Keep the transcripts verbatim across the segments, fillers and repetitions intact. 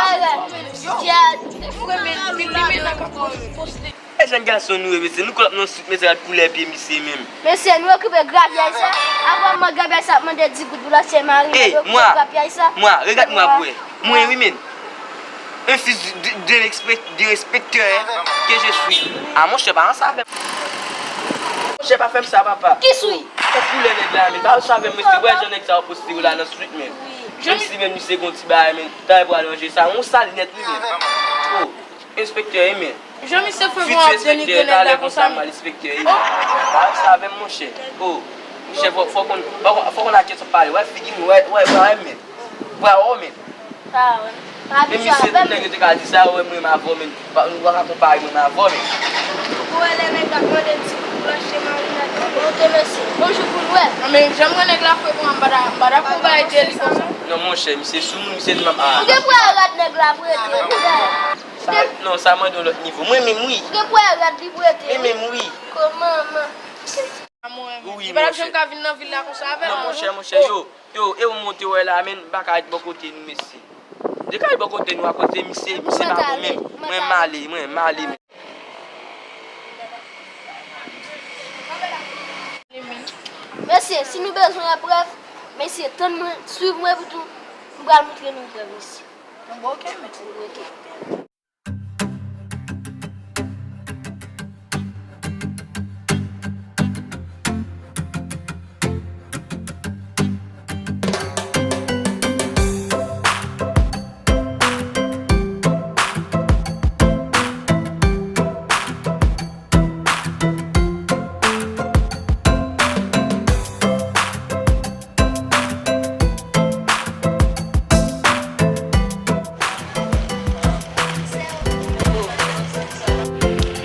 Arèt, Jèd. Frè, men, men, men, men, nan ka poste. E jèn gason nou ye, mesye, nou kòlòp nan swit, mesye, gad koulè pye misye menm. Mesye, nou okipe grapyay sa. Avan mwen grapyay sa ap mande di goud pou l achte marina. Ey, nou okipe mwa, grapyay sa. Mwa, regarde-moi, bwè. Mwen, wi, men. Un fils de, de, de l'inspecteur que je suis. Ah, monchè, pa ansanm avè m. Monchè, pa fè m sa, papa. Ki sou? Kèt koulè nèg la, men. Pa ansanm avè m, mesye. Wè jan nèg sa yo poste yo la nan swit, men. Menm si menm misye gon ti bagay, men. Tan pou al ranje sa. On sal nèt, wi, men. Oh. Enspektè, wi, men. Jan misye fè bon ap denigre nèg la konsa, men. Enspektè, wi, men. Pa sa avè m, monchè. Oh, monchè, fò, fò konn, fò konn, fò konn a kiyès w ap pale. Wè figi m, wè, wè, wè, men. Wè, wè, men. Men misye, tout nèg yo te ka di sa, wè, mwen, m avè w, men. Nou pa ka konpare mwen, m avè w, men. Ou wè lè nèg la mande ti kout planche marinad. Ok, mesye. Bonjou pou nou, wè. Non, men, jan m wè nèg la fè konsa, m pa ta, m pa ta konpare de li konsa. Non, monchè, misye sou moun, misye di m ap. Ou gen pou arèt nèg la prete, ou wè. Sa, non, sa mande yon lòt nivo. Mwen menm, wi. Ou gen pou arèt li prete. Mwen menm, wi. Kòman, man? Wi, monchè. Li pa t ap janm ka vin nan vil la konsa avè l. Non, monchè, monchè, yo, yo, e ou monte wè la, men m pa ka ret bò kote nou, mesye. M te ka ret bò kote nou, akoz se misye, misye pa bon menm. Mwen, m ale, mwen, m ale, men. Mesye, si nou bezwen yon prèv, mesye, tann mwen, swiv mwen epitou, m pral montre nou yon prèv, mesye. Bon, ok, men. Ok.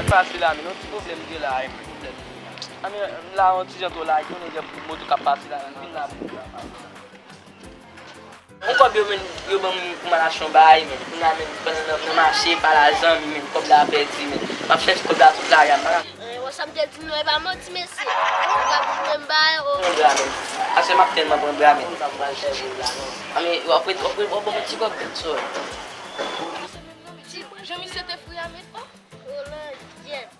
Pase la, men yon ti pwoblèm gen la, yon pwoblèm. A, men, m la yon ti jan twò lage, yon nèg moto k ap pase la, m vin la pou m la. Yon kòb yo, men, yo ban m pou m al achte yon bagay, men. Kounye a, men, pandan nan, nan mache, pale a zanmi, men, kòb la pèdi, men. M ap chèche kòb la tout lari a, m pa ka. Eh, wè sa m te di nou, e pa manti, mesye. Ou ka pou mwen bay, o. Pran bra, men. Aswè m ap tèlman pran bra, men. Sa m pral fè pou la, non. A, men, w ap ret, w ap ret, w ap ban m yon ti kòb, sou. Ti, jan misye te fri a, men, oh. Roland Jack.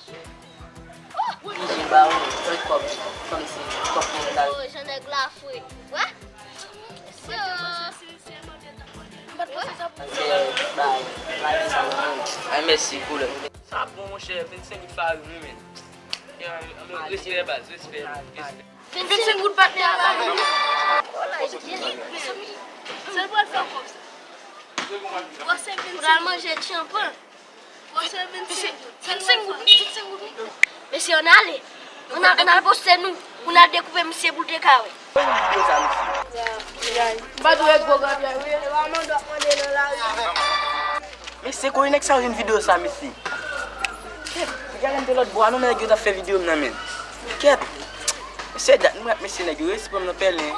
Misye ba ou yon kòb, kòmsi kòb pou mwen ta. Oh, jan nèg la fre. Wè? Misye bay, bay sa nan men. Ay, mèsi, koulè. Sa bon, monchè, vennsenk goud pa rive, men. Respè, baz, respè, respè. Vennsenk goud pa t rive, men. Sèl pral fè kòb sa. Pral manje tchanpan. Vennsenk goud, vennsenk goud, wi. Mesye, ann ale. Ann al, ann al poste nou. Pou n al dekoupe misye pou l te ka wè. M pa t wè gwo grapyay, wi. Mesye, kote nèg sa yo jwenn videyo sa, mesye? Kèt, gade m de lòt bò a, non, men nèg yo t ap fè videyo m nan, men. Kèt. Mesye, dat m rap, mesye, nèg yo resi pran m nan pèlen.